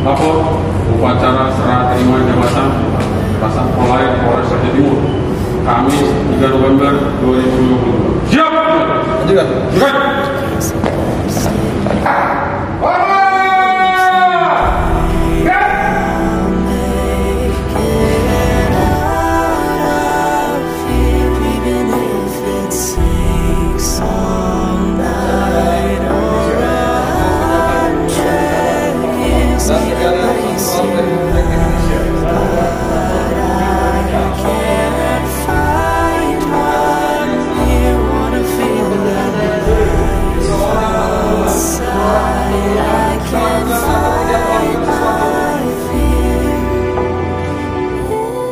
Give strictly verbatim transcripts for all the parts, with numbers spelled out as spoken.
Lapor upacara serah terima jabatan Kasat Pol Air Polres Aceh Timur, Kamis tiga November dua ribu dua puluh dua. Siap! Lanjutkan. Siap!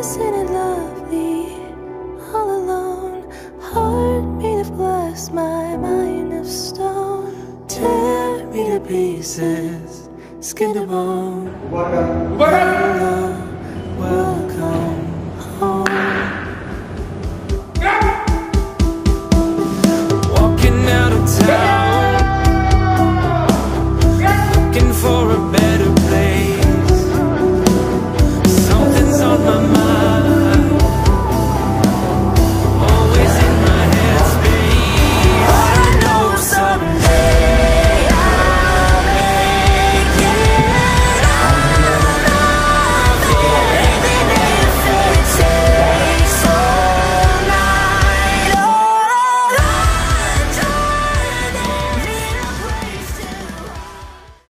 Isn't it lovely, all alone? Heart made of glass, my mind of stone. Tear me to pieces, skin to bone.